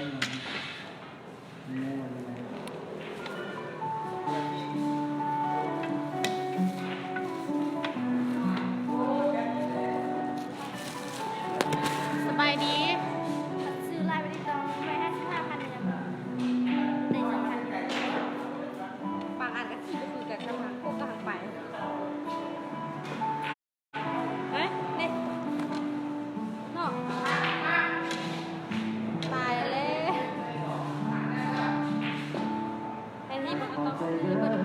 ສະບາຍດີ. ຊື້ລາຍໄປຕິດຕໍ່ໄວ້ຫ້າສິບຫ້າພັນນີ້ນະ ໄດ້ສອງພັນ. ບາງອັນກໍຄືບໍ່ຄືກັນກັບທາງໂຄກກັບທາງໄປ. ເອີ ນີ້ເນາະ ຕາຍແລ້ວ. ອັນນີ້ມັນກໍຕ້ອງຊື້ເບິດ ຮະ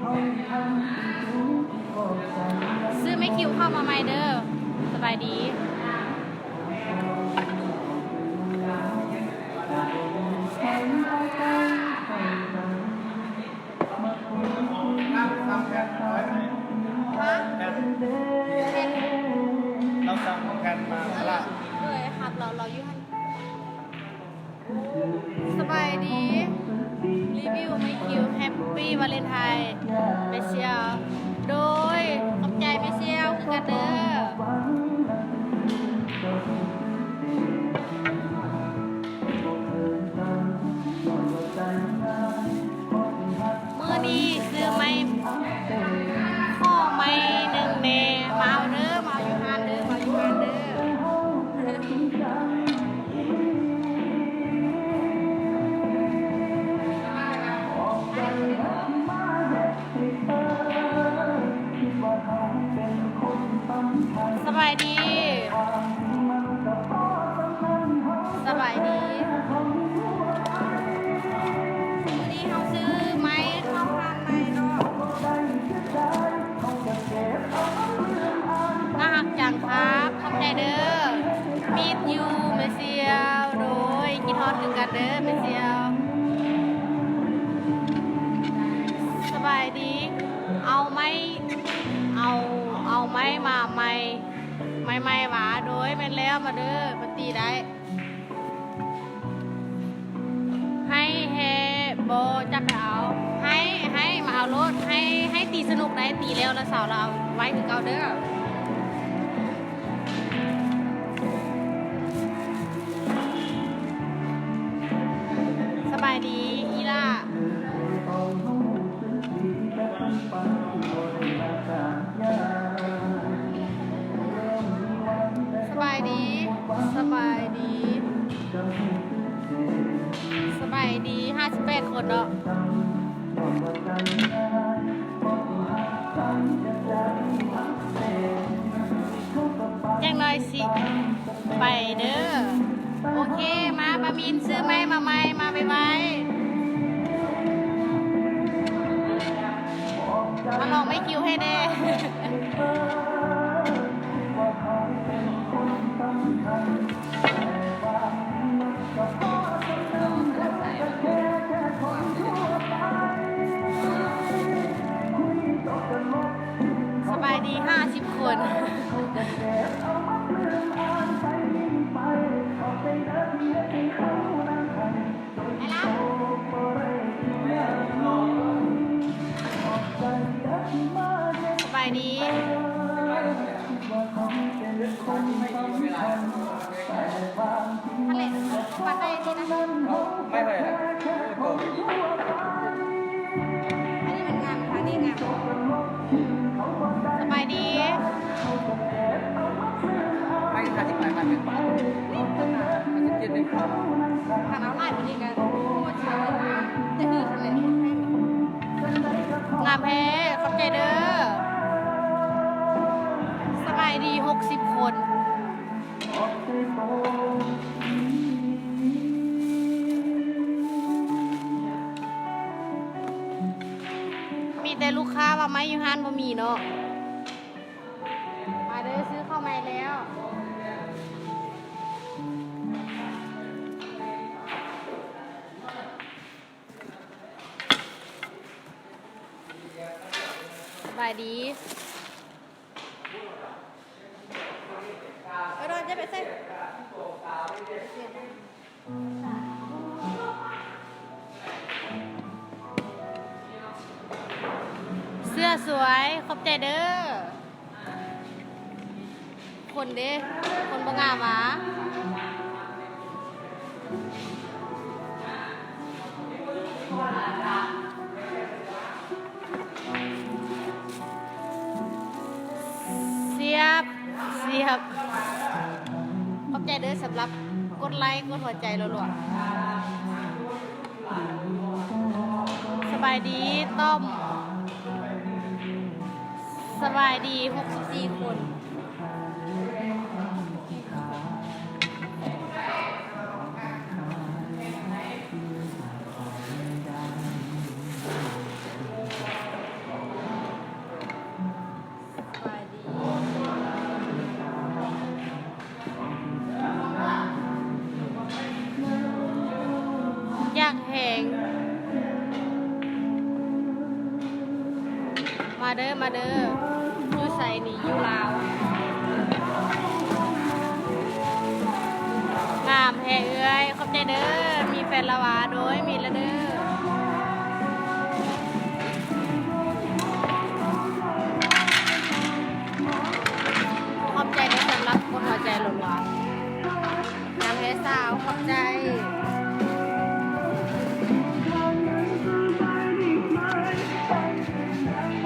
ສິ້ນເພັງ. ຊື້ແມ່ຄິວເຂົ້າມາໃໝ່ເດີ. ສະບາຍດີ. ຮະ ເຮັດ ເຮົາສັ່ງແຜ່ນມາລະ ໂດຍ ຮັບແລ້ວ ລາວຢູ່ຫັ້ນ. ສະບາຍດີ ຣີວິວແມ່ຄິວ ແຮັບປີ້ວາເລັນທາຍ ແມ່ຊຽວ. ໂດຍ ຂອບໃຈແມ່ຊຽວຄືກັນເດີ. ມື້ນີ້ຊື້ໄມ້ ຂໍໄມ້ໜຶ່ງແດ່ ມາເອົາເດີ ມາເອົາຢູ່ຮ້ານເດີ ມາເອົາຢູ່ຮ້ານເດີ. ສະບາຍດີ ສະບາຍດີ. ມື້ນີ້ເຮົາຊື້ໄມ້ເຂົ້າຮ້ານໃໝ່ເນາະ. ໜ້າຮັກຈັງຄັບ ຂອບໃຈເດີ. Miss you ແມ່ຊຽວ. ໂດຍ ຄິດຮອດຄືກັນເດີແມ່ຊຽວ. ສະບາຍດີ. ເອົາໄມ້ ເອົາ ເອົາໄມ້ມາໃໝ່ ໄມ້ໃໝ່ຫວາ? ໂດຍ ແມ່ນແລ້ວ ມາເດີ ມາຕີໄດ້. ໄມ້ແທ້ບໍ່? ຈັກໄປເອົາ. ໄມ້ ໄມ້ ມາເອົາໂລດ. ໄມ້ ໄມ້ຕີສະໜຸກໄດ໋ ຕີແລ້ວລະເຊົາລະເອົາໄວ້ຄືເກົ່າເດີ. ສະບາຍດີອີ່ຫຼ້າ. ສະບາຍດີ ສະບາຍດີ ສະບາຍດີ ຫ້າສິບແປດຄົນເນາະ. ຈັກໜ້ອຍຊິໄປເດີ. ໂອເຄ ມາ ປາມິນ ຊື້ໄມ້ມາໃໝ່ ມາໄວໆ ມາລອງໄມ້ຄິວໃຫ້ແດ່. ສະບາຍດີ ຫ້າສິບຄົນ. ສະບາຍດີ. ອັນນີ້ມັນງາມ ອັນນີ້ງາມ. ສະບາຍດີ. ໄປຫ້າສິບປາຍພັນ ພັນເຈັດເດ້. ຄັນເອົາຫຼາຍກວ່ານີ້ກໍ ງາມແທ້ ຂອບໃຈເດີ. ສະບາຍດີ ຫົກສິບຄົນ. ມີແຕ່ລູກຄ້າວ່າໄມ້ຢູ່ຮ້ານບໍ່ມີເນາະ. ມາເດີ ຊື້ເຂົ້າໃໝ່ແລ້ວ. ສະບາຍດີ. ເອີ ດອນ ຈະໄປໃສ? ເສື້ອສວຍ ຂອບໃຈເດີ. ຄົນເດ້ ຄົນບໍ່ງາມຫວາ? ສຽບ ສຽບ ຂອບໃຈເດີສຳລັບກົດໄລ ກົດຫົວໃຈລັວໆ. ສະບາຍດີຕ້ອມ ສະບາຍດີຫົກສິບສີ່ຄົນ. ຢາກແຮງ ມາເດີ ມາເດີ ຢູ່ໃສນີ້? ຢູ່ລາວ. ງາມແທ້ເອື້ອຍ ຂອບໃຈເດີ. ມີແຟນລະຫວາ? ໂດຍ ມີລະເດີ. ຂອບໃຈເດີສຳລັບກົດຫົວໃຈຫຼວງໆ. ງາມແທ້ສາວ ຂອບໃຈ.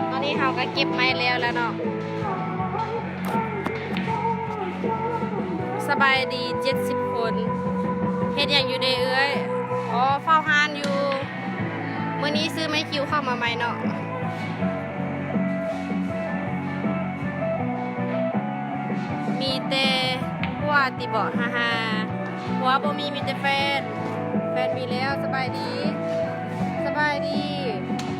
ຕອນນີ້ເຮົາກໍເກັບໄມ້ແລ້ວແລ້ວເນາະ. ສະບາຍດີເຈັດສິບຄົນ. ເຮັດຫຍັງຢູ່ເດເອື້ອຍ? ອໍ ເຝົ້າຮ້ານຢູ່. ມື້ນີ້ຊື້ໄມ້ຄິວເຂົ້າມາໃໝ່ເນາະ. ມີແຕ່ຜົວຕິເບາະ? ຮ່າໆ ຜົວບໍ່ມີ ມີແຕ່ແຟນ. ແຟນມີແລ້ວ. ສະບາຍດີ ສະບາຍດີ.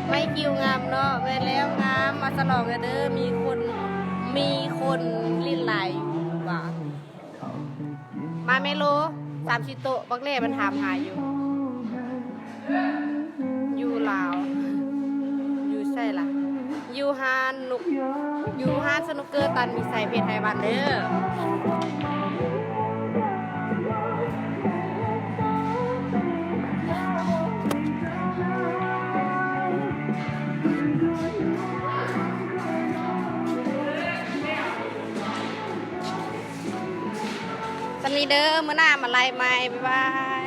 ໄມ້ຄິວງາມເນາະ. ແມ່ນແລ້ວ ງາມ. ມາສະຫຼອງກັນເດີ. ມີຄົນ ມີຄົນຫຼິ້ນຫຼາຍຢູ່ຫວາ? ມາແມ່ໂລ ສາມສີ່ໂຕະ ບັກແຫຼມັນຖາມຫາຢູ່. ຢູ່ລາວ ຢູ່ໃສລະ? ຢູ່ຮ້ານນຸກ ຢູ່ຮ້ານສະນຸກເກີຕັນມີໄຊ ເພດໄທວັນເດີ. ສ່ຳນີ້ເດີ ມື້ໜ້າມາໄລ່ໃໝ່ ບາຍບາຍ.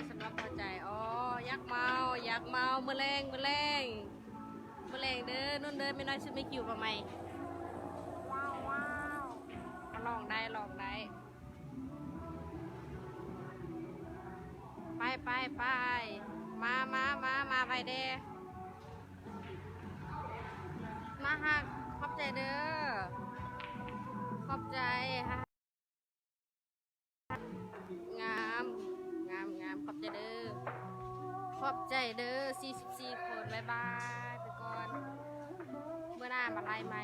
ສຳລັບຫົວໃຈ. ອໍ ຢາກເມົາ ຢາກເມົາ. ມື້ແລງ ມື້ແລງ ມື້ແລງເດີ ນຸ່ນເດີ ແມ່ນ້ອຍຊື້ໄມ້ຄິວມາໃໝ່. ວ້າວ ວ້າວ ລອງໄດ້ ລອງໄດ້. ໄປ ໄປ ໄປ ມາ ມາ ມາ ມາໄວແດ່. ໜ້າຮັກ ຂອບໃຈເດີ ຂອບໃຈ. ງາມ ງາມ ງາມ ຂອບໃຈເດີ ຂອບໃຈເດີ ສີ່ສິບສີ່ຄົນ. ບາຍບາຍ ໄປກ່ອນ ມື້ໜ້າມາໄລ່ໃໝ່.